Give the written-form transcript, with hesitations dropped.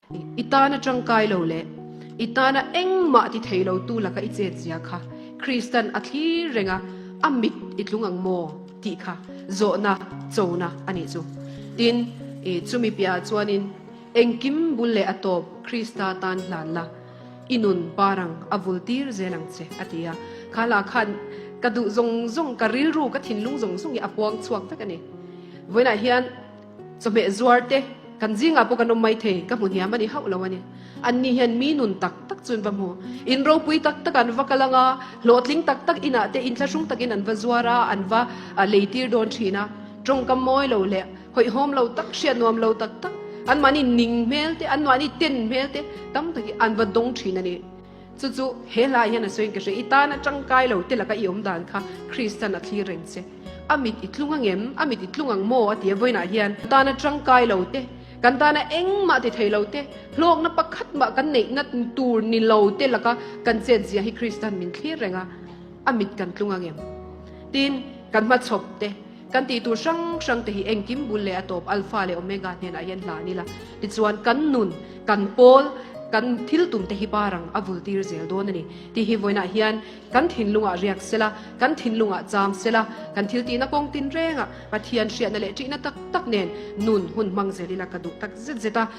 I tana tangkai lo leh i tana engmah ti thei lo tu laka i chet zia kha Kristan a thlir reng a, a mit i tlung ang maw tih kha zawhna chona a nih chu. Tin, i chumi piahah chuanin engkim bul leh a tawp Krista tan hlan la, i nun parang a vul tir zel ang che a ti a. Kha lah khan ka duh zawng zawng, ka rilru, ka thinlung zawng zawng hi a puang chhuak vek a ni. Vawiinah hian. Chawhmeh zuar te kan zingah pawh kan awm mai thei, ka hmu hniam a ni hauh lo a ni. Anni hian mi nun tak tak chu an va hmu. In ropui tak tak an va kal ang a, hlawhtling tak tak inah te inthlahrung takin an va zuar a, an va lei tir dawn thin a. Tawngkam mawi lo leh hawihhawm lo tak, hriat nuam lo tak tak, anmahni ning hmel te, anmahni ten hmel te tam takin an va dawng thin a ni. Chu chu he hlaiah hian a sawiin ka hria, I tan a tangkai lo te laka i awm dan kha Kristan a thlir reng che. A mit i tlung angem? A mit i tlung ang maw? a ti a vawiinah hian kan tana tangkai lo te, kan tana engmah ti thei lo te, hlawkna pakhat mah kan neihna tur ni lo te laka kan chet zia hi Kristan min thlir reng a, a mit kan tlung angem? Tin, kan hmachhawp te, kan tih tur hrang hrang te hi engkim bul leh a tawp Alpha leh Omega hnenah hian hlan ila, tichuan kan nun, kan pawl, kan thil tum te hi parang a vul tir zel dawn a ni tih hi vawiinah hian Kan thinlungah riak sela, kan thinlungah cham sela, kan thil tihna kawng tin rengah Pathian hriatna leh ṭihna tak tak nen nun hun hmang zel ila ka duh tak zet zet a.